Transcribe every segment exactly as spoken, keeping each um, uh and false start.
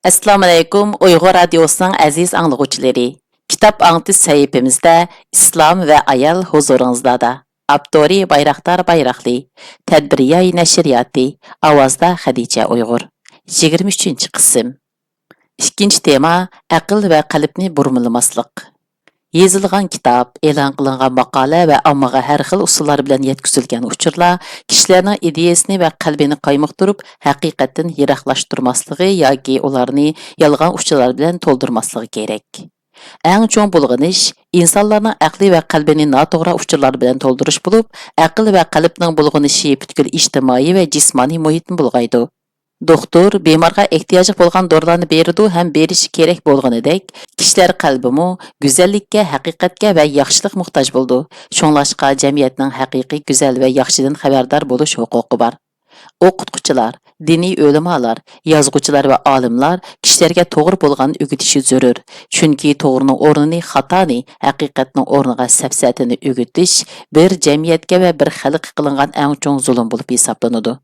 ئەسسالامۇئەلەيكۇم، ئۇيغۇر رادىيوسىنىڭ ئەزىز ئاڭلىغۇچىلىرى. كىتاب ئاڭلىتىش سەھىپىمىزدە ئىسلام ۋە ئايال ھۇزۇرىڭىزلاردا. ئاپتورى بايراقدار بايراقلى. تەدبىرىياي نەشرىياتى. ئاۋازدا خەدىچە ئۇيغۇر. يىگىرمە ئۈچىنچى قىسىم. ئىككىنچى تېما، ئەقىل ۋە قەلبنى بۇرمىلىماسلىق. يېزىلغان كىتاب، ئېلان قىلىنغان ماقالە ۋە ئاممىغا ھەر خىل ئۇسۇللار بىلەن يەتكۈزۈلگەن ئۇچۇرلار كىشىلەرنىڭ ئىدىيەسىنى ۋە قەلبىنى قايمۇقتۇرۇپ، ھەقىقەتتىن يىراقلاشتۇرماسلىقى ياكى ئۇلارنى يالغان ئۇچۇرلار بىلەن تولدۇرماسلىقى كېرەك. ئەڭ چوڭ بۇلغىنىش ئىنسانلارنىڭ ئەقلى ۋە قەلبىنى ناتوغرا ئۇچۇرلار بىلەن تولدۇرۇش بولۇپ، ئەقىل ۋە قەلبنىڭ بۇلغىنىشى پۈتكۈل ئىجتىمائىي ۋە جىسمانىي مۇھىتنى بۇلغايدۇ. دوختۇر بىمارغا ئېھتىياجلىق بولغان دورىلارنى بېرىدۇ ھەم بېرىشى كېرەك بولغىنىدەك، كىشىلەر قەلبىمۇ گۈزەللىككە، ھەقىقەتكە ۋە ياخشىلىق موھتاج بولىدۇ. شۇڭلاشقا جەمئىيەتنىڭ ھەقىقىي گۈزەل ۋە ياخشىدىن خەۋەردار بولۇش ھوقۇقى بار. ئوقۇتقۇچىلار، دىنىي ئۆلىمالار، يازغۇچىلار ۋە ئالىملار كىشىلەرگە توغرا بولغاننى ئۆگىتىشى زۆرۈر. چۈنكى توغرىنىڭ ئورنىنى خاتانى، ھەقىقەتنىڭ ئورنىغا سەپسەتىنى ئۆگىتىش بىر جەمئىيەتكە ۋە بىر خەلققە قىلىنغان ئەڭ چوڭ زۇلۇم بولۇپ ھېسابلىنىدۇ.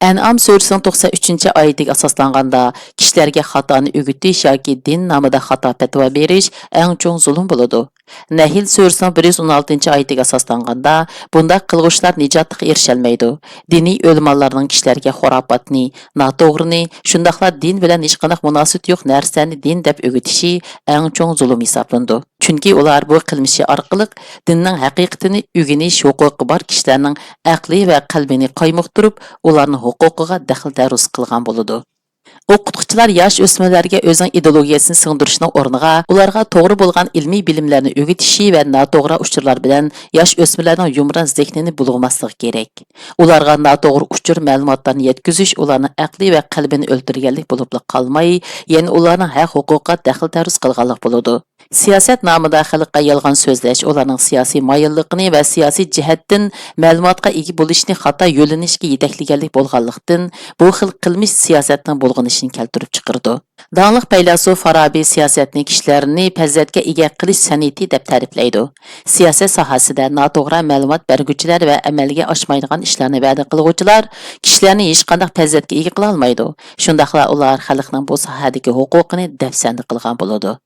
ئەنئام سۈرىسىنىڭ توقسان ئۈچىنچى ئايىتىگە ئاساسلانغاندا، كىشىلەرگە خاتانى ئۆگىتىش ياكى دىن نامىدا خاتا پەتىۋا بېرىش ئەڭ چوڭ زۇلۇم بولىدۇ. نەھل سۈرىسىنىڭ بىر يۈز ئون ئالتىنچى ئايىتىگە ئاساسلانغاندا، بۇنداق قىلغۇچىلار نىجاتلىققا ئېرىشەلمەيدۇ. دىنىي ئۆلىمالارنىڭ كىشىلەرگە خۇراپاتنى، ناتوغرىنى، شۇنداقلا دىن بىلەن ھېچقانداق مۇناسىۋىتى يوق نەرسىلەرنى دىن دەپ ئۆگىتىشى ئەڭ چوڭ زۇلۇم ھېسابلىنىدۇ. چۈنكى ئۇلار بۇ قىلمىشى ئارقىلىق دىننىڭ ھەقىقىتىنى ئۆگىنىش ھوقۇقى بار كىشىلەرنىڭ ئەقلى ۋە قەلبىنى قايمۇقتۇرۇپ، ئۇلارنىڭ ھوقۇقىغا دەخلى تەرۇز قىلغان بولىدۇ. ئوقۇتقۇچىلار ياش ئۆسمۈرلەرگە ئۆزىنىڭ ئىدېئولوگىيەسىنى سىڭدۈرۈشنىڭ ئورنىغا، ئۇلارغا توغرا بولغان ئىلمىي بىلىملەرنى ئۆگىتىشى ۋە ناتوغرا ئۇچۇرلار بىلەن ياش ئۆسمۈرلەرنىڭ يۇمران زېھنىنى بۇلغىماسلىقى كېرەك. ئۇلارغا ناتوغرا ئۇچۇر مەلۇماتلارنى يەتكۈزۈش ئۇلارنىڭ ئەقلى ۋە قەلبىنى ئۆلتۈرگەنلىك بولۇپلا قالماي، يەنە ئۇلارنىڭ ھەق ھوقۇقىغا دەخلى تەرۇز قىلغانلىق بولىدۇ. سىياسەت نامىدا خەلققە يالغان سۆزلەش ئۇلارنىڭ سىياسىي مايىللىقىنى ۋە سىياسىي جەھەتتىن مەلۇماتقا ئىگە بولۇشىنى خاتا يۆنىلىشكە يېتەكلىگەنلىك بولغانلىقتىن، بۇ خىل قىلمىش سىياسەتنىڭ بۇلغىنىشىنى كەلتۈرۈپ چىقىرىدۇ. داڭلىق پەيلاسوپ فارابى سىياسەتنى كىشىلەرنى پەزىلەتكە ئىگە قىلىش سەنئىتى دەپ تەرىپلەيدۇ. سىياسەت ساھەسىدە ناتوغرا مەلۇمات بەرگۈچىلەر ۋە ئەمەلگە ئاشمايدىغان ئىشلارنى ۋەدە قىلغۇچىلار كىشىلەرنى ھېچقانداق پەزىلەتكە ئىگە قىلالمايدۇ. شۇنداقلا ئۇلار خەلقنىڭ بۇ ساھەدىكى ھوقۇقىنى دەپسەندە قىلغان بولىدۇ.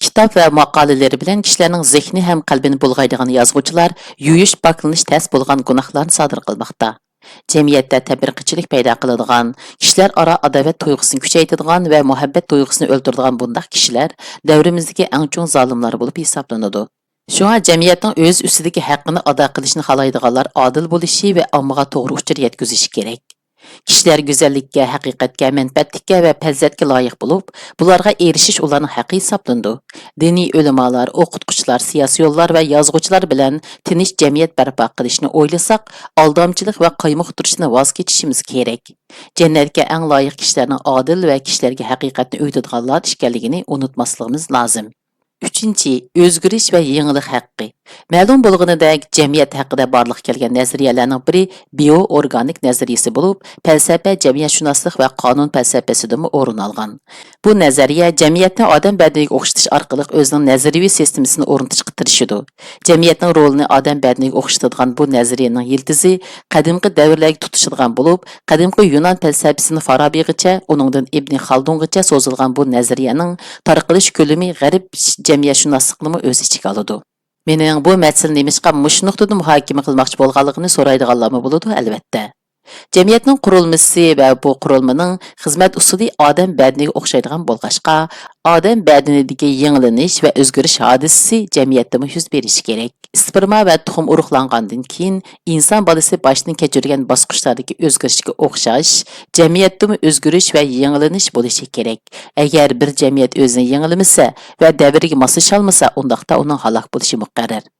كىتاب ۋە ماقالىلىرى بىلەن كىشىلەرنىڭ زېھنى ھەم قەلبىنى بۇلغايدىغان يازغۇچىلار يۇيۇش، پاكلىنىش تەس بولغان گۇناھلارنى سادىر قىلماقتا. جەمئىيەتتە تەپرىقىچىلىك پەيدا قىلىدىغان، كىشىلەر ئارا ئاداۋەت تۇيغۇسىنى كۈچەيتىدىغان ۋە مۇھەببەت تۇيغۇسىنى ئۆلتۈرىدىغان بۇنداق كىشىلەر دەۋرىمىزدىكى ئەڭ چوڭ زالىملار بولۇپ ھېسابلىنىدۇ. شۇڭا جەمئىيەتنىڭ ئۆز ئۈستىدىكى ھەققىنى ئادا قىلىشنى خالايدىغانلار ئادىل بولۇشى ۋە ئاممىغا توغرا ئۇچۇر يەتكۈزۈشى كېرەك. كىشىلەر گۈزەللىككە، ھەقىقەتكە، مەنپەئەتلىككە ۋە پەزىلەتكە لايىق بولۇپ، بۇلارغا ئېرىشىش ئۇلارنىڭ ھەققى ھېسابلىنىدۇ. دىنىي ئۆلىمالار، ئوقۇتقۇچىلار، سىياسىيونلار ۋە يازغۇچىلار بىلەن تىنچ جەمئىيەت بەرپا قىلىشنى ئويلىساق، ئالدامچىلىق ۋە قايمۇقتۇرۇشتىن ۋاز كېچىشىمىز كېرەك. جەننەتكە ئەڭ لايىق كىشىلەرنىڭ ئادىل ۋە كىشىلەرگە ھەقىقەتنى ئۆگىتىدىغانلار ئىكەنلىكىنى ئۇنتۇماسلىقىمىز لازىم. ئۈچىنچى، ئۆزگىرىش ۋە يېڭىلىق ھەققى. مەلۇم بولغىنىدەك، جەمئىيەت ھەققىدە بارلىققا كەلگەن نەزەرىيەلەرنىڭ بىرى بىئورگانىك نەزەرىيىسى بولۇپ، پەلسەپە، جەمئىيەتشۇناسلىق ۋە قانۇن پەلسەپىسىدىمۇ ئورۇن ئالغان. بۇ نەزەرىيە جەمئىيەتنى ئادەم بەدىنىگە ئوخشىتىش ئارقىلىق ئۆزىنىڭ نەزەرىيىۋى سىستېمىسىنى ئورنىتىشقا تىرىشىدۇ. جەمئىيەتنىڭ رولىنى ئادەم بەدىنىگە ئوخشىتىدىغان بۇ نەزەرىيەنىڭ يىلتىزى قەدىمكى دەۋرلەرگە تۇتىشىدىغان بولۇپ، قەدىمكى يۇنان پەلسەپىسىنى فارابىغىچە، ئۇنىڭدىن ئىبنى خالدۇنغىچە سوزۇلغان بۇ نەزەرىيەنىڭ تارقىلىش كۆلىمى غەرب جەمئىيەتشۇناسلىقىنىمۇ ئۆز ئىچىگە ئالىدۇ. مېنىڭ بۇ مەسىلىنى نېمىشقا مۇشۇ نۇقتىدىن مۇھاكىمە قىلماقچى بولغانلىقىنى سورايدىغانلارمۇ بولىدۇ، ئەلۋەتتە. جەمئىيەتنىڭ قۇرۇلمىسى ۋە بۇ قۇرۇلمىنىڭ خىزمەت ئۇسۇلى ئادەم بەدىنىگە ئوخشايدىغان بولغاچقا، ئادەم بەدىنىدىكى يېڭىلىنىش ۋە ئۆزگىرىش ھادىسىسى جەمئىيەتتىمۇ يۈز بېرىشى كېرەك. ئىسپېرما ۋە تۇخۇم ئۇرۇقلانغاندىن كېيىن، ئىنسان بالىسى باشتىن كەچۈرگەن باسقۇچلاردىكى ئۆزگىرىشكە ئوخشاش، جەمئىيەتتىمۇ ئۆزگىرىش ۋە يېڭىلىنىش بولۇشى كېرەك. ئەگەر بىر جەمئىيەت ئۆزىنى يېڭىلىمىسە ۋە دەۋرگە ماسلىشالمىسا، ئۇنداقتا ئۇنىڭ ھالاك بولۇشى مۇقەررەر.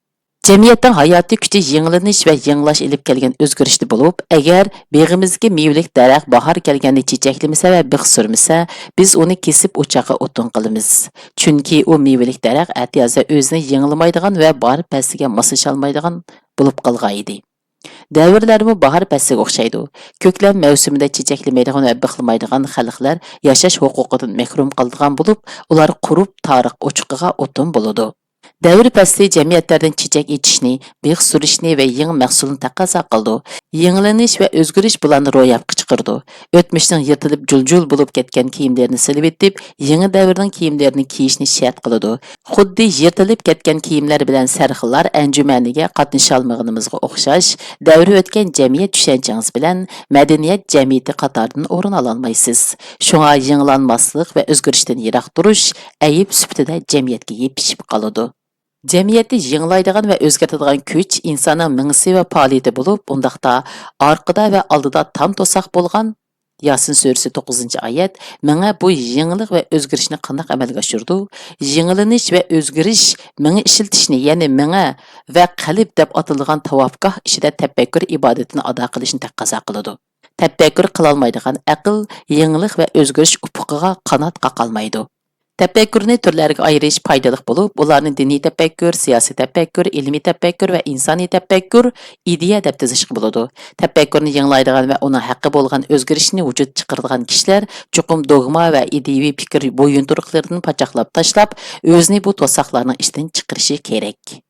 جەمئىيەتنىڭ ھاياتىي كۈچى يېڭىلىنىش ۋە يېڭىلاش ئېلىپ كەلگەن ئۆزگىرىشتە بولۇپ، ئەگەر بېغىمىزدىكى مېۋىلىك دەرەخ باھار كەلگەندە چېچەكلىمىسە ۋە بىخ سۈرمىسە، بىز ئۇنى كېسىپ ئوچاققا ئوتۇن قىلىمىز. چۈنكى ئۇ مېۋىلىك دەرەخ ئەتىيازدا ئۆزىنى يېڭىلىمايدىغان ۋە باھار پەسلىگە ماسلىشالمايدىغان بولۇپ قالغانىدى. دەۋرلەرمۇ باھار پەسلىگە ئوخشايدۇ. كۆكلەم مەۋسۇمىدا چېچەكلىمەيدىغان ۋە بىخلىمايدىغان خەلقلەر ياشاش ھوقۇقىدىن مەھرۇم قالىدىغان بولۇپ، ئۇلار قۇرۇپ تارىق ئوچىقىغا ئوتۇن بولىدۇ. دەۋر پەسلى جەمئىيەتلەردىن چېچەك ئېچىشنى، بىخ سۈرۈشنى ۋە يېڭى مەھسۇلنى تەقەززا قىلىدۇ. يېڭىلىنىش ۋە ئۆزگىرىش بۇلارنى روياپقا چىقىرىدۇ. ئۆتمۈشنىڭ يىرتىلىپ جۇل-جۇل بولۇپ كەتكەن كىيىملىرىنى سېلىۋېتىپ، يېڭى دەۋرنىڭ كىيىملىرىنى كىيىشنى شەرت قىلىدۇ. خۇددى يىرتىلىپ كەتكەن كىيىملەر بىلەن سەرخىللار ئەنجۈمەنىگە قاتنىشالمىغىنىمىزغا ئوخشاش، دەۋر ئۆتكەن جەمئىيەت چۈشەنچىڭىز بىلەن مەدەنىيەت جەمئىيىتى قاتارىدىن ئورۇن ئالالمايسىز. شۇڭا يېڭىلانماسلىق ۋە ئۆزگىرىشتىن يىراق تۇرۇش ئەيىب سۈپىتىدە جەمئىيەتكە يېپىشىپ قالىدۇ. جەمئىيەتنى يېڭىلايدىغان ۋە ئۆزگەرتىدىغان كۈچ ئىنساننىڭ مېڭىسى ۋە پائالىيىتى بولۇپ، ئۇنداقتا ئارقىدا ۋە ئالدىدا تام توساق بولغان، ياسىن سۈرىسى توققۇزىنچى ئايەت، مېڭە بۇ يېڭىلىق ۋە ئۆزگىرىشنى قانداق ئەمەلگە ئاشۇرىدۇ؟ يېڭىلىنىش ۋە ئۆزگىرىش مېڭە ئىشلىتىشنى، يەنى مېڭە ۋە قەلب دەپ ئاتىلىدىغان تاۋاپگاھ ئىچىدە تەپەككۇر ئىبادىتىنى ئادا قىلىشنى تەقەززا قىلىدۇ. تەپەككۇر قىلالمايدىغان ئەقىل يېڭىلىق ۋە ئۆزگىرىش ئۇپۇقىغا قانات قاقالمايدۇ. تەپەككۇرنى تۈرلەرگە ئايرىش پايدىلىق بولۇپ، ئۇلارنى دىنىي تەپەككۇر، سىياسىي تەپەككۇر، ئىلمىي تەپەككۇر ۋە ئىنسانىي تەپەككۇر، ئىدىيە دەپ تىزىشقا بولىدۇ. تەپەككۇرنى يېڭىلايدىغان ۋە ئۇنىڭ ھەققى بولغان ئۆزگىرىشنى ۋۇجۇدقا چىقىرىدىغان كىشىلەر چوقۇم دوگما ۋە ئىدىيىۋى پىكىر بويۇنتۇرۇقلىرىدىن پاچاقلاپ تاشلاپ، ئۆزىنى بۇ توساقلارنىڭ ئىچىدىن چىقىرىشى كېرەك.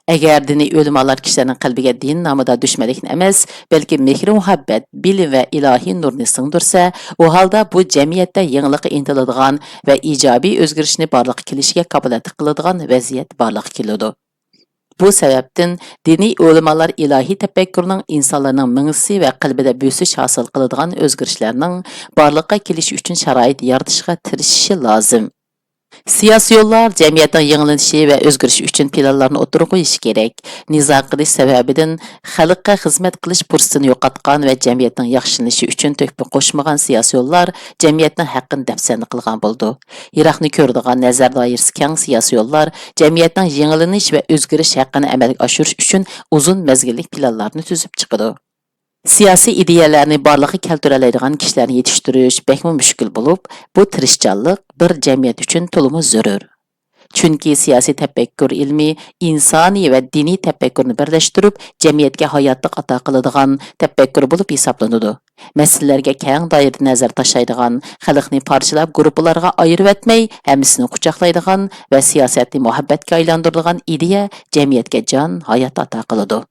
ئەگەر دىنىي ئۆلىمالار كىشىلەرنىڭ قەلبىگە دىن نامىدا دۈشمەنلىكنى ئەمەس، بەلكى مېھرى-مۇھەببەت، بىلىم ۋە ئىلاھىي نۇرنى سىڭدۈرسە، ئۇ ھالدا بۇ جەمئىيەتتە يېڭىلىققا ئىنتىلىدىغان ۋە ئىجابىي ئۆزگىرىشنى بارلىققا كېلىشىگە كاپالەتلىك قىلىدىغان ۋەزىيەت بارلىققا كېلىدۇ. بۇ سەۋەبتىن، دىنىي ئۆلىمالار ئىلاھىي تەپەككۇرنىڭ ئىنسانلارنىڭ مېڭىسى ۋە قەلبىدە بۆسۈش ھاسىل قىلىدىغان ئۆزگىرىشلەرنىڭ بارلىققا كېلىشى ئۈچۈن شارائىت يارىتىشقا تىرىشىشى لازىم. سىياسىيونلار جەمئىيەتنىڭ يېڭىلىنىشى ۋە ئۆزگىرىشى ئۈچۈن پىلانلارنى ئوتتۇرىغا قويۇشى كېرەك. نىزا قىلىش سەۋەبىدىن خەلققە خىزمەت قىلىش پۇرسىتىنى يوقاتقان ۋە جەمئىيەتنىڭ ياخشىلىنىشى ئۈچۈن تۆھپە قوشمىغان سىياسىيونلار جەمئىيەتنىڭ ھەققىنى دەپسەندە قىلغان بولىدۇ. يىراقنى كۆرىدىغان، نەزەر دائىرىسى كەڭ سىياسىيونلار جەمئىيەتنىڭ يېڭىلىنىش ۋە ئۆزگىرىش ھەققىنى ئەمەلگە ئاشۇرۇش ئۈچۈن ئۇزۇن مەزگىللىك پىلانلارنى تۈزۈپ چىقىدۇ. سىياسىي ئىدىيەلەرنى بارلىققا كەلتۈرەلەيدىغان كىشىلەرنى يېتىشتۈرۈش بەكمۇ مۈشكۈل بولۇپ، بۇ تىرىشچانلىق بىر جەمئىيەت ئۈچۈن تولىمۇ زۆرۈر. چۈنكى سىياسىي تەپەككۇر ئىلمى ئىنسانىي ۋە دىنىي تەپەككۇرنى بىرلەشتۈرۈپ، جەمئىيەتكە ھاياتلىق ئاتا قىلىدىغان تەپەككۇر بولۇپ ھېسابلىنىدۇ. مەسىلىلەرگە كەڭ دائىرىدە نەزەر تاشلايدىغان، خەلقنى پارچىلاپ گۇرۇپپىلارغا ئايرىۋەتمەي، ھەممىسىنى قۇچاقلايدىغان ۋە سىياسەتنى مۇھەببەتكە ئايلاندۇرىدىغان ئىدىيە جەمئىيەتكە جان، ھايات ئاتا قىلىدۇ.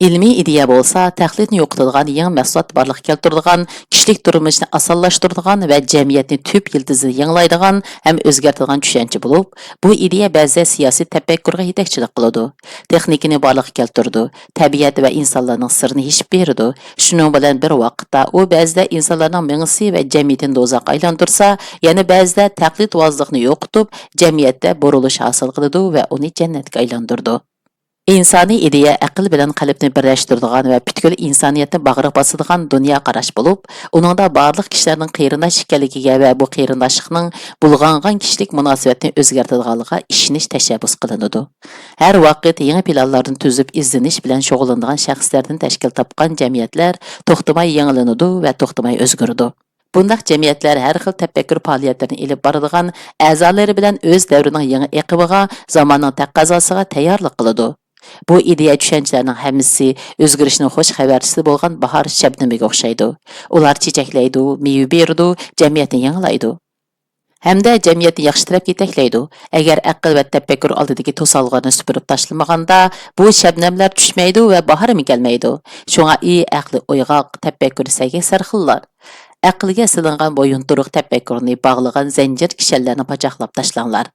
ئىلمىي ئىدىيە بولسا تەقلىدنى يوقىتىدىغان يېڭى مەھسۇلات بارلىققا كەلتۈرىدىغان، كىشىلىك تۇرمۇشنى ئاسانلاشتۇرىدىغان ۋە جەمئىيەتنى تۈپ يىلتىزىدىن يېڭىلايدىغان ھەم ئۆزگەرتىدىغان چۈشەنچە بولۇپ، بۇ ئىدىيە بەزىدە سىياسىي تەپەككۇرغا يېتەكچىلىك قىلىدۇ، تېخنىكىنى بارلىققا كەلتۈرىدۇ، تەبىئەت ۋە ئىنسانلارنىڭ سىرىنى ئېچىپ بېرىدۇ. شۇنىڭ بىلەن بىر ۋاقىتتا، ئۇ بەزىدە ئىنسانلارنىڭ مېڭىسى ۋە جەمئىيىتىنى دوزاخقا ئايلاندۇرسا، يەنە بەزىدە تەقلىدۋازلىقنى يوقىتىپ، جەمئىيەتتە بۇرۇلۇش ھاسىل قىلىدۇ ۋە ئۇنى جەننەتكە ئايلاندۇرىدۇ. ئىنسانىي ئىدىيە ئەقىل بىلەن قەلبنى بىرلەشتۈرىدىغان ۋە پۈتكۈل ئىنسانىيەتنى باغرىغا باسىدىغان دۇنيا قاراش بولۇپ، ئۇنىڭدا بارلىق كىشىلەرنىڭ قېرىنداش ئىكەنلىكىگە ۋە بۇ قېرىنداشلىقنىڭ بۇلغانغان كىشىلىك مۇناسىۋەتنى ئۆزگەرتىدىغانلىقىغا ئىشىنىش تەشەببۇس قىلىنىدۇ. ھەر ۋاقىت يېڭى پىلانلارنى تۈزۈپ ئىزدىنىش بىلەن شۇغۇللىنىدىغان شەخسلەردىن تەشكىل تاپقان جەمئىيەتلەر توختىماي يېڭىلىنىدۇ ۋە توختىماي ئۆزگىرىدۇ. بۇنداق جەمئىيەتلەر ھەر خىل تەپەككۇر پائالىيەتلىرىنى ئېلىپ بارىدىغان، ئەزالىرى بىلەن ئۆز دەۋرىنىڭ يېڭى ئېقىمىغا، زاماننىڭ تەقەززاسىغا تەييارلىق قىلىدۇ. بۇ ئىدىيە چۈشەنچىلەرنىڭ ھەممىسى ئۆزگىرىشنىڭ خۇش خەۋەرچىسى بولغان باھار شەبنىمىگە ئوخشايدۇ. ئۇلار چېچەكلەيدۇ، مېۋە بېرىدۇ، جەمئىيەتنى يېڭىلايدۇ. ھەمدە جەمئىيەتنى ياخشى تەرەپكە يېتەكلەيدۇ. ئەگەر ئەقىل ۋە تەپەككۇر ئالدىدىكى توسالغۇلارنى سۈپۈرۈپ تاشلىمىغاندا، بۇ شەبنەملەر چۈشمەيدۇ ۋە باھارمۇ كەلمەيدۇ. شۇڭا، ئى ئەقلى ئويغاق، تەپەككۇرى سەگەك سەرخىللار! ئەقىلگە سېلىنغان بويۇنتۇرۇق تەپەككۇرنى باغلىغان زەنجىر كىشەنلەرنى پاچاقلاپ تاشلاڭلار.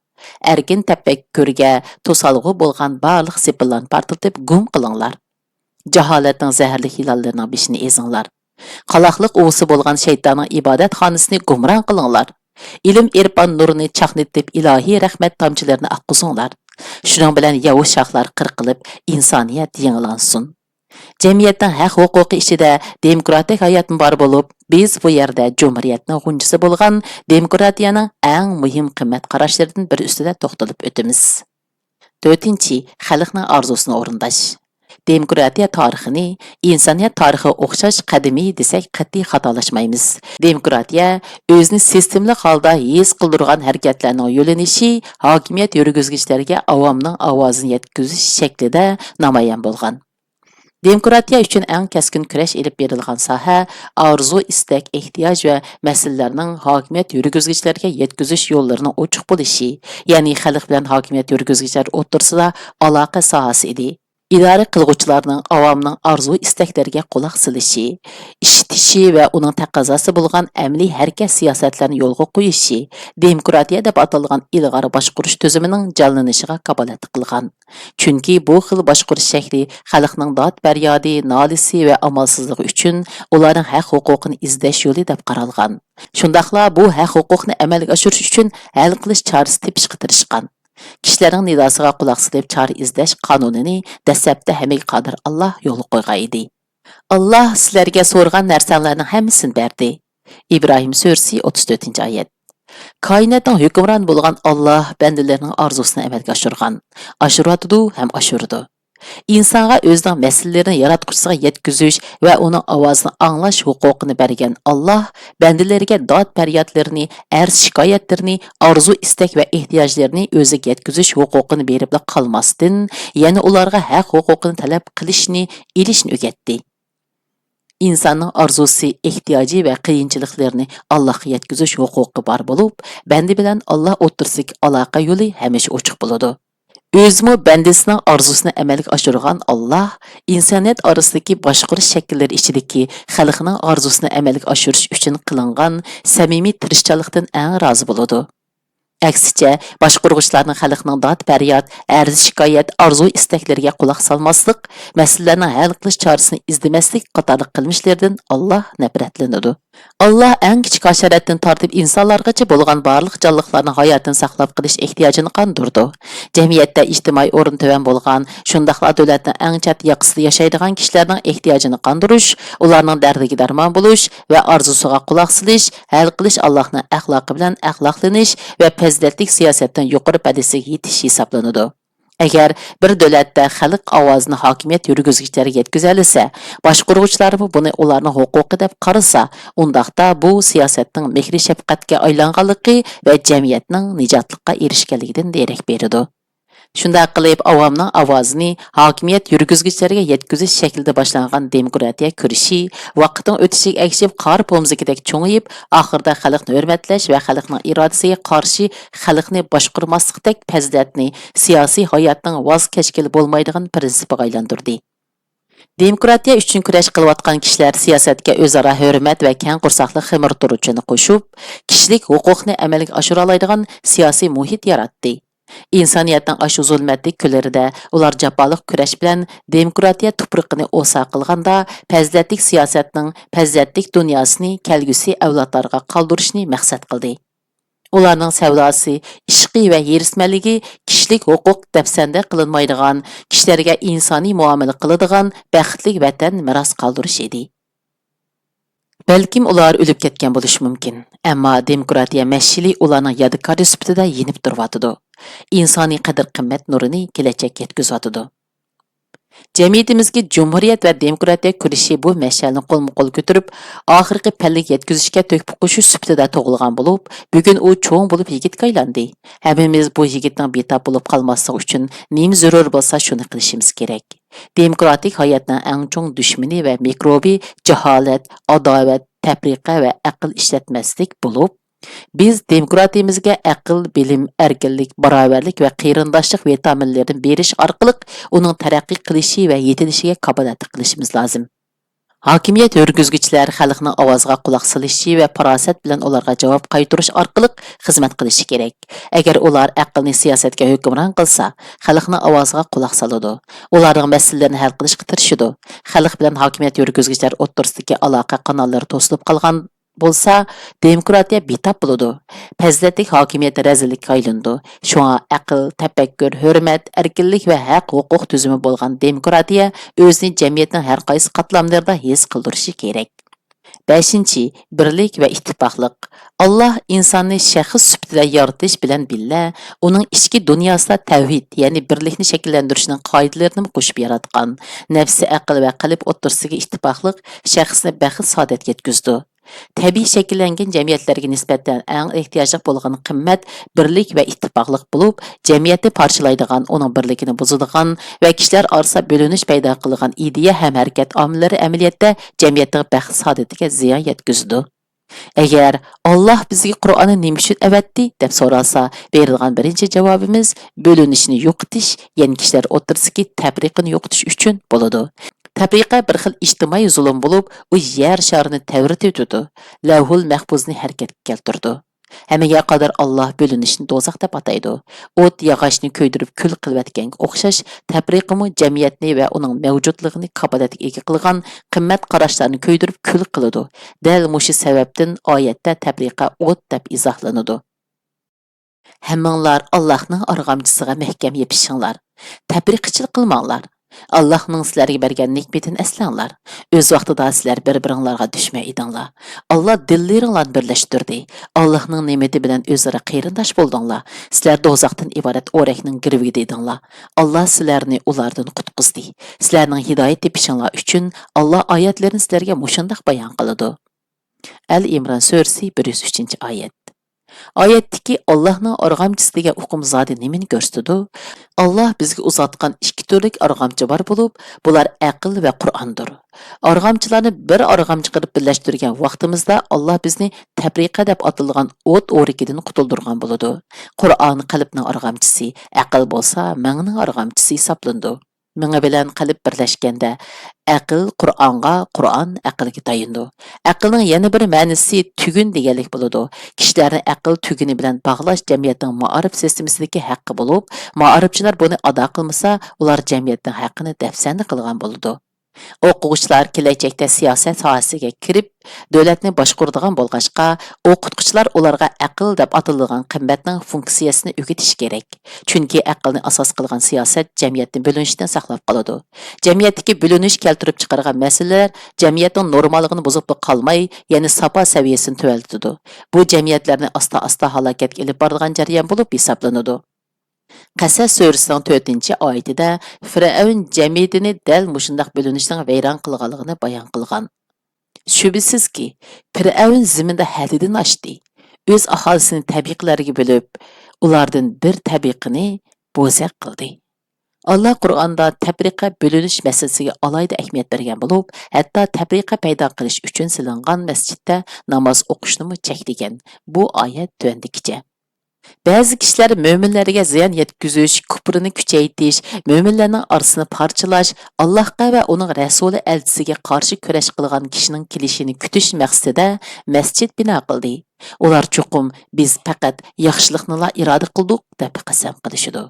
ئەركىن تەپەككۇرگە توسالغۇ بولغان بارلىق سېپىللارنى پارتلىتىپ گۇم قىلىڭلار. جاھالەتنىڭ زەھەرلىك يىلانلىرىنىڭ بېشىنى ئېزىڭلار. قالاقلىق ئۇۋىسى بولغان شەيتاننىڭ ئىبادەتخانىسىنى گۇمران قىلىڭلار. ئىلىم-ئېرپان نۇرىنى چاقنىتىپ، ئىلاھىي رەھمەت تامچىلىرىنى ئاققۇزۇڭلار. شۇنىڭ بىلەن ياۋۇز شاخلار قىرقىلىپ، ئىنسانىيەت يېڭىلانسۇن. جەمئىيەتنىڭ ھەق-ھوقۇقى ئىچىدە دېموكراتىك ھاياتمۇ بار بولۇپ، بىز بۇ يەردە جۇمھۇرىيەتنىڭ غۇنچىسى بولغان دېموكراتىيەنىڭ ئەڭ مۇھىم قىممەت قاراشلىرىدىن بىرى ئۈستىدە توختىلىپ ئۆتىمىز. تۆتىنچى، خەلقنىڭ ئارزۇسىنى ئورۇنداش. دېموكراتىيە تارىخىنى ئىنسانىيەت تارىخىغا ئوخشاش قەدىمىي دېسەك، قەتئىي خاتالاشمايمىز. دېموكراتىيە ئۆزىنى سىستېمىلىق ھالدا ھېس قىلدۇرغان ھەرىكەتلەرنىڭ يۆنىلىشى ھاكىمىيەت يۈرگۈزگۈچىلەرگە ئاۋامنىڭ ئاۋازىنى يەتكۈزۈش شەكلىدە نامايان بولغان. دېموكراتىيە ئۈچۈن ئەڭ كەسكىن كۈرەش ئېلىپ بېرىلغان ساھە ئارزۇ، ئىستەك، ئېھتىياج ۋە مەسىلىلەرنىڭ ھاكىمىيەت يۈرگۈزگۈچىلەرگە يەتكۈزۈش يوللىرىنىڭ ئوچۇق بولۇشى، يەنى خەلق بىلەن ھاكىمىيەت يۈرگۈزگۈچىلەر ئوتتۇرىسىدا ئالاقە ساھەسى ئىدى. ئىدارە قىلغۇچىلارنىڭ ئاۋامنىڭ ئارزۇ-ئىستەكلىرىگە قۇلاق سېلىشى، ئىشىتىشى ۋە ئۇنىڭ تەقەززاسى بولغان ئەمەلىي ھەرىكەت سىياسەتلەرنى يولغا قويۇشى دېموكراتىيە دەپ ئاتالغان ئىلغار باشقۇرۇش تۈزۈمىنىڭ جانلىنىشىغا كاپالەتلىك قىلغان. چۈنكى بۇ خىل باشقۇرۇش شەكلى خەلقنىڭ داد-پەريادى، نالىسى ۋە ئامالسىزلىقى ئۈچۈن ئۇلارنىڭ ھەق-ھوقۇقىنى ئىزدەش يولى دەپ قارالغان. شۇنداقلا بۇ ھەق-ھوقۇقنى ئەمەلگە ئاشۇرۇش ئۈچۈن ھەل قىلىش چارىسى تېپىشقا تىرىشقان. كىشىلەرنىڭ نىداسىغا قۇلاق سېلىپ چارە ئىزدەش قانۇنىنى دەسلەپتە ھەممىگە قادىر ئاللاھ يولغا قويغان ئىدى. ئاللاھ سىلەرگە سورىغان نەرسەڭلارنىڭ ھەممىسىنى بەردى. ئىبراھىم سۈرىسى، ئوتتۇز تۆتىنچى ئايەت. كائىناتنىڭ ھۆكۈمرانى بولغان ئاللاھ بەندىلىرىنىڭ ئارزۇسىنى ئەمەلگە ئاشۇرغان، ئاشۇرۇۋاتىدۇ ھەم ئاشۇرىدۇ. ئىنسانغا ئۆزىنىڭ مەسىلىلىرىنى ياراتقۇچىسىغا يەتكۈزۈش ۋە ئۇنىڭ ئاۋازىنى ئاڭلاش ھوقۇقىنى بەرگەن ئاللاھ بەندىلىرىگە داد-پەريادلىرىنى، ئەرز-شىكايەتلىرىنى، ئارزۇ-ئىستەك ۋە ئېھتىياجلىرىنى ئۆزىگە يەتكۈزۈش ھوقۇقىنى بېرىپلا قالماستىن، يەنە ئۇلارغا ھەق-ھوقۇقىنى تەلەپ قىلىشنى، ئېلىشنى ئۆگەتتى. ئىنساننىڭ ئارزۇسى، ئېھتىياجى ۋە قىيىنچىلىقلىرىنى ئاللاھقا يەتكۈزۈش ھوقۇقى بار بولۇپ، بەندە بىلەن ئاللاھ ئوتتۇرىسىدىكى ئالاقە يولى ھەمىشە ئوچۇق بولىدۇ. ئۆزىمۇ بەندىسىنىڭ ئارزۇسىنى ئەمەلگە ئاشۇرغان ئاللاھ، ئىنسانىيەت ئارىسىدىكى باشقۇرۇش شەكىللىرى ئىچىدىكى خەلقنىڭ ئارزۇسىنى ئەمەلگە ئاشۇرۇش ئۈچۈن قىلىنغان سەمىمىي تىرىشچانلىقتىن ئەڭ رازى بولىدۇ. ئەكسىچە، باشقۇرغۇچىلارنىڭ خەلقنىڭ داد-پەرياد، ئەرز-شىكايەت، ئارزۇ-ئىستەكلىرىگە قۇلاق سالماسلىق، مەسىلىلەرنىڭ ھەل قىلىش چارىسىنى ئىزدىمەسلىك قاتارلىق قىلمىشلىرىدىن ئاللاھ نەپرەتلىنىدۇ. ئاللاھ ئەڭ كىچىك ھاشاراتتىن تارتىپ ئىنسانلارغىچە بولغان بارلىق جانلىقلارنىڭ ھاياتىنى ساقلاپ قېلىش ئېھتىياجىنى قاندۇرىدۇ. جەمئىيەتتە ئىجتىمائىي ئورنى تۆۋەن بولغان، شۇنداقلا دۆلەتنىڭ ئەڭ چەت ياقىسىدا ياشايدىغان كىشىلەرنىڭ ئېھتىياجىنى قاندۇرۇش، ئۇلارنىڭ دەردىگە دەرمان بولۇش ۋە ئارزۇسىغا قۇلاق سېلىش، ھەل قىلىش ئاللاھنىڭ ئەخلاقى بىلەن ئەخلاقلىنىش ۋە پەزىلەتلىك سىياسەتنىڭ يۇقىرى پەدىسىگە يېتىش ھېسابلىنىدۇ. ئەگەر بىر دۆلەتتە خەلق ئاۋازىنى ھاكىمىيەت يۈرگۈزگۈچىلەرگە يەتكۈزەلىسە، باشقۇرغۇچىلارمۇ بۇنى ئۇلارنىڭ ھوقۇقى دەپ قارىسا، ئۇنداقتا بۇ سىياسەتنىڭ مېھرى-شەپقەتكە ئايلانغانلىقى ۋە جەمئىيەتنىڭ نىجاتلىققا ئېرىشكەنلىكىدىن دېرەك بېرىدۇ. شۇنداق قىلىپ، ئاۋامنىڭ ئاۋازىنى ھاكىمىيەت يۈرگۈزگۈچىلەرگە يەتكۈزۈش شەكلىدە باشلانغان دېموكراتىيە كۈرىشى ۋاقىتنىڭ ئۆتۈشىگە ئەگىشىپ قار پومزىكىدەك چوڭىيىپ، ئاخىرىدا خەلقنى ھۆرمەتلەش ۋە خەلقنىڭ ئىرادىسىگە قارشى خەلقنى باشقۇرماسلىقتەك پەزىلەتنى سىياسىي ھاياتنىڭ ۋاز كەچكىلى بولمايدىغان پىرىنسىپىغا ئايلاندۇردى. دېموكراتىيە ئۈچۈن كۈرەش قىلىۋاتقان كىشىلەر سىياسەتكە ئۆزئارا ھۆرمەت ۋە كەڭ قورساقلىق خېمىر تۇرۇچىنى قوشۇپ، كىشىلىك ھوقۇقنى ئەمەلگە ئاشۇرالايدىغان سىياسىي مۇھىت ياراتتى. ئىنسانىيەتنىڭ ئاشۇ زۇلمەتلىك كۈنلىرىدە ئۇلار جاپالىق كۈرەش بىلەن دېموكراتىيە تۇپرىقىنى ئوسا قىلغاندا، پەزىلەتلىك سىياسەتنىڭ پەزىلەتلىك دۇنياسىنى كەلگۈسى ئەۋلادلارغا قالدۇرۇشنى مەقسەت قىلدى. ئۇلارنىڭ سەۋداسى، ئىشقى ۋە ھېرىسمەنلىكى كىشىلىك ھوقۇق دەپسەندە قىلىنمايدىغان، كىشىلەرگە ئىنسانىي مۇئامىلە قىلىدىغان بەختلىك ۋەتەن مىراس قالدۇرۇش ئىدى. بەلكىم ئۇلار ئۆلۈپ كەتكەن بولۇشى مۇمكىن، ئەمما دېموكراتىيە مەشئىلى ئۇلارنىڭ يادىكارى سۈپىتىدە يېنىپ تۇرۇۋاتىدۇ. ئىنسانىي قەدىر-قىممەت نۇرىنى كېلەچەككە يەتكۈزۈۋاتىدۇ. جەمئىيىتىمىزگە جۇمھۇرىيەت ۋە دېموكراتىيە كۈرىشى بۇ مەشئەلنى قولمۇ قول كۆتۈرۈپ، ئاخىرقى پەللىگە يەتكۈزۈشكە تۆھپە قوشۇش سۈپىتىدە تۇغۇلغان بولۇپ، بۈگۈن ئۇ چوڭ بولۇپ يىگىتكە ئايلاندى. ھەممىمىز بۇ يىگىتنىڭ بىتاپ بولۇپ قالماسلىقى ئۈچۈن نېمە زۆرۈر بولسا، شۇنى قىلىشىمىز كېرەك. دېموكراتىك ھاياتنىڭ ئەڭ چوڭ دۈشمىنى ۋە مىكروبى جاھالەت، ئاداۋەت، تەپرىقە ۋە ئەقىل ئىشلەتمەسلىك بولۇپ، بىز دېموكراتىيىمىزگە ئەقىل، بىلىم، ئەركىنلىك، باراۋەرلىك ۋە قېرىنداشلىق ۋىتامىنلىرىنى بېرىش ئارقىلىق ئۇنىڭ تەرەققىي قىلىشى ۋە يېتىلىشىگە كاپالەتلىك قىلىشىمىز لازىم. ھاكىمىيەت يۈرگۈزگۈچىلەر خەلقنىڭ ئاۋازىغا قۇلاق سېلىشى ۋە پاراسەت بىلەن ئۇلارغا جاۋاب قايتۇرۇش ئارقىلىق خىزمەت قىلىشى كېرەك. ئەگەر ئۇلار ئەقىلنى سىياسەتكە ھۆكۈمران قىلسا، خەلقنىڭ ئاۋازىغا قۇلاق سالىدۇ، ئۇلارنىڭ مەسىلىلىرىنى ھەل قىلىشقا تىرىشىدۇ. خەلق بىلەن ھاكىمىيەت يۈرگۈزگۈچىلەر ئوتتۇرىسىدىكى ئالاقە قاناللىرى توسۇلۇپ قالغان بولسا، دېموكراتىيە بىتاپ بولىدۇ. پەزىلەتلىك ھاكىمىيەت رەزىللىككە ئايلىنىدۇ. شۇڭا ئەقىل، تەپەككۇر، ھۆرمەت، ئەركىنلىك ۋە ھەق-ھوقۇق تۈزۈمى بولغان دېموكراتىيە ئۆزىنى جەمئىيەتنىڭ ھەر قايسى قاتلاملىرىدا ھېس قىلدۇرۇشى كېرەك. بەشىنچى، بىرلىك ۋە ئىتتىپاقلىق. ئاللاھ ئىنساننى شەخس سۈپىتىدە يارىتىش بىلەن بىللە، ئۇنىڭ ئىچكى دۇنياسىدا تەۋھىد، يەنى بىرلىكنى شەكىللەندۈرۈشنىڭ قائىدىلىرىنىمۇ قوشۇپ ياراتقان. نەپسى، ئەقىل ۋە قەلب ئوتتۇرىسىدىكى ئىتتىپاقلىق شەخسنى بەخت-سائادەتكە يەتكۈزىدۇ. تەبىئىي شەكىللەنگەن جەمئىيەتلەرگە نىسبەتەن ئەڭ ئېھتىياجلىق بولغان قىممەت بىرلىك ۋە ئىتتىپاقلىق بولۇپ، جەمئىيەتنى پارچىلايدىغان، ئۇنىڭ بىرلىكىنى بۇزىدىغان ۋە كىشىلەر ئارىسىدا بۆلۈنۈش پەيدا قىلىدىغان ئىدىيە ھەم ھەرىكەت ئامىللىرى ئەمەلىيەتتە جەمئىيەتنىڭ بەخت-سائادىتىگە زىيان يەتكۈزىدۇ. ئەگەر «ئاللاھ بىزگە قۇرئاننى نېمە ئۈچۈن ئەۋەتتى؟» دەپ سورالسا، بېرىدىغان بىرىنچى جاۋابىمىز بۆلۈنۈشنى يوقىتىش، يەنى كىشىلەر ئوتتۇرىسىدىكى تەپرىقىنى يوقىتىش ئۈچۈن بولىدۇ. تەپرىقە بىر خىل ئىجتىمائىي زۇلۇم بولۇپ، ئۇ يەر شارىنى تەۋرىتىۋېتىدۇ، لەۋھۇل مەھپۇزنى ھەرىكەتكە كەلتۈرىدۇ. ھەممىگە قادىر ئاللاھ بۆلۈنۈشنى دوزاخ دەپ ئاتايدۇ. ئوت ياغاچنى كۆيدۈرۈپ كۈل قىلىۋەتكەنگە ئوخشاش، تەپرىقىمۇ جەمئىيەتنى ۋە ئۇنىڭ مەۋجۇتلۇقىنى كاپالەتكە ئىگە قىلغان قىممەت قاراشلارنى كۆيدۈرۈپ كۈل قىلىدۇ. دەل مۇشۇ سەۋەبتىن ئايەتتە تەپرىقە ئوت دەپ ئىزاھلىنىدۇ. ھەممىڭلار ئاللاھنىڭ ئارغامچىسىغا مەھكەم يېپىشىڭلار. تەپرىقىچىلىك قىلماڭلار. ئاللاھنىڭ سىلەرگە بەرگەن نېمىتىنى ئەسلەڭلار. ئۆز ۋاقتىدا سىلەر بىر-بىرىڭلارغا دۈشمەن ئىدىڭلار. ئاللاھ دىللىرىڭلارنى بىرلەشتۈردى. ئاللاھنىڭ نېمىتى بىلەن ئۆزئارا قېرىنداش بولدۇڭلار. سىلەر دوزاختىن ئىبارەت ئورەكنىڭ گىرۋىكىدە ئىدىڭلار. ئاللاھ سىلەرنى ئۇلاردىن قۇتقۇزدى. سىلەرنىڭ ھىدايەت تېپىشىڭلار ئۈچۈن ئاللاھ ئايەتلىرىنى سىلەرگە مۇشۇنداق بايان قىلىدۇ. ئەل ئىمران سۈرىسى، بىر يۈز ئۈچىنچى ئايەت. ئايەتتىكى «ئاللاھنىڭ ئارغامچىسى» دېگەن ئۇقۇم زادى نېمىنى كۆرسىتىدۇ؟ ئاللاھ بىزگە ئۇزاتقان ئىككى تۈرلۈك ئارغامچا بار بولۇپ، بۇلار ئەقىل ۋە قۇرئاندۇر. ئارغامچىلارنى بىر ئارغامچا قىلىپ بىرلەشتۈرگەن ۋاقتىمىزدا، ئاللاھ بىزنى تەپرىقە دەپ ئاتىلىدىغان ئوت ئورىكىدىن قۇتۇلدۇرغان بولىدۇ. قۇرئان قەلبنىڭ ئارغامچىسى، ئەقىل بولسا مېڭىنىڭ ئارغامچىسى ھېسابلىنىدۇ. مېڭە بىلەن قەلب بىرلەشكەندە، ئەقىل قۇرئانغا، قۇرئان ئەقىلگە تايىنىدۇ. ئەقىلنىڭ يەنە بىر مەنىسى تۈگۈن دېگەنلىك بولىدۇ. كىشىلەرنى ئەقىل تۈگۈنى بىلەن باغلاش جەمئىيەتنىڭ مائارىپ سىستېمىسىدىكى ھەققى بولۇپ، مائارىپچىلار بۇنى ئادا قىلمىسا، ئۇلار جەمئىيەتنىڭ ھەققىنى دەپسەندە قىلغان بولىدۇ. ئوقۇغۇچىلار كېلەچەكتە سىياسەت ساھەسىگە كىرىپ، دۆلەتنى باشقۇرىدىغان بولغاچقا، ئوقۇتقۇچىلار ئۇلارغا ئەقىل دەپ ئاتىلىدىغان قىممەتنىڭ فۇنكسىيەسىنى ئۆگىتىشى كېرەك. چۈنكى ئەقىلنى ئاساس قىلغان سىياسەت جەمئىيەتنى بۆلۈنۈشتىن ساقلاپ قالىدۇ. جەمئىيەتتىكى بۆلۈنۈش كەلتۈرۈپ چىقارغان مەسىلىلەر جەمئىيەتنىڭ نورماللىقىنى بۇزۇپلا قالماي، يەنە ساپا سەۋىيەسىنى تۆۋەنلىتىدۇ. بۇ جەمئىيەتلەرنى ئاستا-ئاستا ھالاكەتكە ئېلىپ بارىدىغان جەريان بولۇپ ھېسابلىنىدۇ. قەسەس سۈرىسىنىڭ تۆتىنچى ئايىتىدە فىرئەۋن جەمئىيىتىنى دەل مۇشۇنداق بۆلۈنۈشنىڭ ۋەيران قىلغانلىقىنى بايان قىلغان. شۈبھىسىزكى، پىرئەۋن زېمىندا ھەددىدىن ئاشتى. ئۆز ئاھالىسىنى تەبىقىلەرگە بۆلۈپ، ئۇلاردىن بىر تەبىقىنى بوزەك قىلدى. ئاللا قۇرئاندا تەپرىقە، بۆلۈنۈش مەسىلىسىگە ئالاھىدە ئەھمىيەت بەرگەن بولۇپ، ھەتتا تەپرىقە پەيدا قىلىش ئۈچۈن سېلىنغان مەسچىتتە ناماز ئوقۇشنىمۇ چەكلىگەن. بۇ ئايەت تۆۋەندىكىچە. بەزى كىشىلەر مۆمىنلەرگە زىيان يەتكۈزۈش، كۇپرىنى كۈچەيتىش، مۆمىنلەرنىڭ ئارىسىنى پارچىلاش، ئاللاھقا ۋە ئۇنىڭ رەسۇلى ئەلچىسىگە قارشى كۈرەش قىلغان كىشىنىڭ كېلىشىنى كۈتۈش مەقسىتىدە مەسچىت بىنا قىلدى. ئۇلار چوقۇم «بىز پەقەت ياخشىلىقنىلا ئىرادە قىلدۇق» دەپ قەسەم قىلىشىدۇ.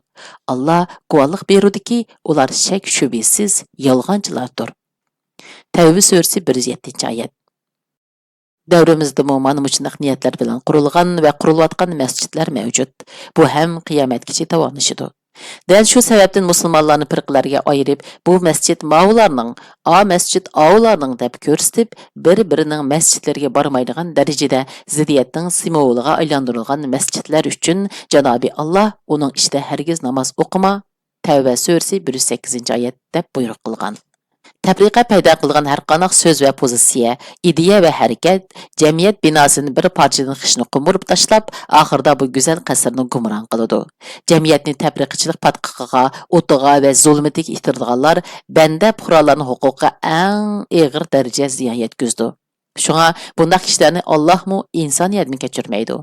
ئاللا گۇۋاھلىق بېرىدۇكى، ئۇلار شەك-شۈبھىسىز يالغانچىلاردۇر. تەۋبە سۈرىسى، بىر يۈز يەتتىنچى ئايەت. دەۋرىمىزدىمۇ مانا مۇشۇنداق نىيەتلەر بىلەن قۇرۇلغان ۋە قۇرۇلۇۋاتقان مەسچىتلەر مەۋجۇت. بۇ ھەم قىيامەتكىچە داۋاملىشىدۇ. دەل شۇ سەۋەبتىن مۇسۇلمانلارنى پىرقىلەرگە ئايرىپ، بۇ مەسچىت ماۋۇلارنىڭ، ئا مەسچىت ئاۋۇلارنىڭ دەپ كۆرسىتىپ، بىر-بىرىنىڭ مەسچىتلىرىگە بارمايدىغان دەرىجىدە زىددىيەتنىڭ سىمۋولىغا ئايلاندۇرۇلغان مەسچىتلەر ئۈچۈن جانابى ئاللا ئۇنىڭ ئىچىدە ھەرگىز ناماز ئوقۇما، تەۋبە سۈرىسى، بىر يۈز سەككىزىنچى ئايەت، دەپ بۇيرۇق قىلغان. تەپرىقە پەيدا قىلغان ھەرقانداق سۆز ۋە پوزىتسىيە، ئىدىيە ۋە ھەرىكەت جەمئىيەت بىناسىنى بىر پارچىدىن خىشنى قومۇرۇپ تاشلاپ، ئاخىرىدا بۇ گۈزەل قەسىرنى گۇمران قىلىدۇ. جەمئىيەتنى تەپرىقىچىلىك پاتقىقىغا، ئوتىغا ۋە زۇلمىتىگە ئىتتىرىدىغانلار بەندە پۇقرالارنىڭ ھوقۇقىغا ئەڭ ئېغىر دەرىجە زىيان يەتكۈزىدۇ. شۇڭا بۇنداق كىشىلەرنى ئاللاھمۇ، ئىنسانىيەتمۇ كەچۈرمەيدۇ.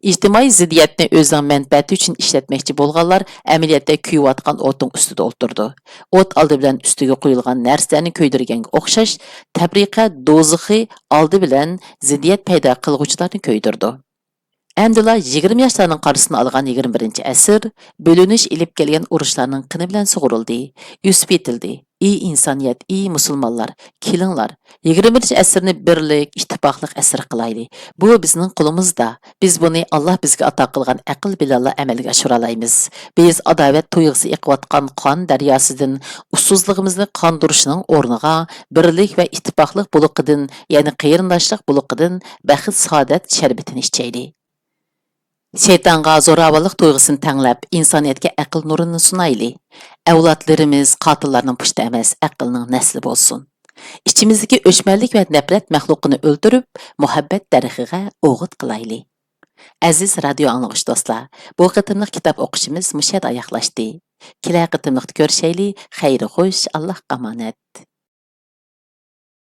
ئىجتىمائىي زىددىيەتنى ئۆزىنىڭ مەنپەئەتى ئۈچۈن ئىشلەتمەكچى بولغانلار ئەمەلىيەتتە كۆيۈۋاتقان ئوتنىڭ ئۈستىدە ئولتۇرىدۇ. ئوت ئالدى بىلەن ئۈستىگە قويۇلغان نەرسىلەرنى كۆيدۈرگەنگە ئوخشاش، تەپرىقە دوزىخى ئالدى بىلەن زىددىيەت پەيدا قىلغۇچىلارنى كۆيدۈرىدۇ. ئەمدىلا يىگىرمە ياشلارنىڭ قارىسىنى ئالغان يىگىرمە بىرىنچى ئەسىر بۆلۈنۈش ئېلىپ كەلگەن ئۇرۇشلارنىڭ قېنى بىلەن سۇغۇرۇلدى، ئۆسۈپ يېتىلدى. ئى ئىنسانىيەت، ئى مۇسۇلمانلار، كېلىڭلار، يىگىرمە بىرىنچى ئەسىرنى بىرلىك، ئىتتىپاقلىق ئەسىرى قىلايلى. بۇ بىزنىڭ قولىمىزدا. بىز بۇنى ئاللا بىزگە ئاتا قىلغان ئەقىل بىلەنلا ئەمەلگە ئاشۇرالايمىز. بىز ئاداۋەت تۇيغۇسى ئېقىۋاتقان قان دەرياسىدىن ئۇسسۇزلۇقىمىزنى قاندۇرۇشنىڭ ئورنىغا، بىرلىك ۋە ئىتتىپاقلىق بۇلىقىدىن، يەنى قېرىنداشلىق بۇلىقىدىن بەخت-سائادەت شەربىتىنى ئىچەيلى. شەيتانغا زوراۋانلىق تۇيغۇسىنى تەڭلەپ، ئىنسانىيەتكە ئەقىل نۇرىنى سۇنايلى. ئەۋلادلىرىمىز قاتىللارنىڭ پۇشتى ئەمەس، ئەقىلنىڭ نەسلى بولسۇن. ئىچىمىزدىكى ئۆچمەنلىك ۋە نەپرەت مەخلۇقىنى ئۆلتۈرۈپ، مۇھەببەت دەرىخىگە ئوغۇت قىلايلى. ئەزىز رادىيو ئاڭلىغۇچ دوستلار، بۇ قېتىملىق كىتاب ئوقۇشىمىز مۇشۇ يەردە ئاياغلاشتى. كېلەر قېتىملىقتا كۆرۈشەيلى. خەير خوش، ئاللاھقا ئامانەت.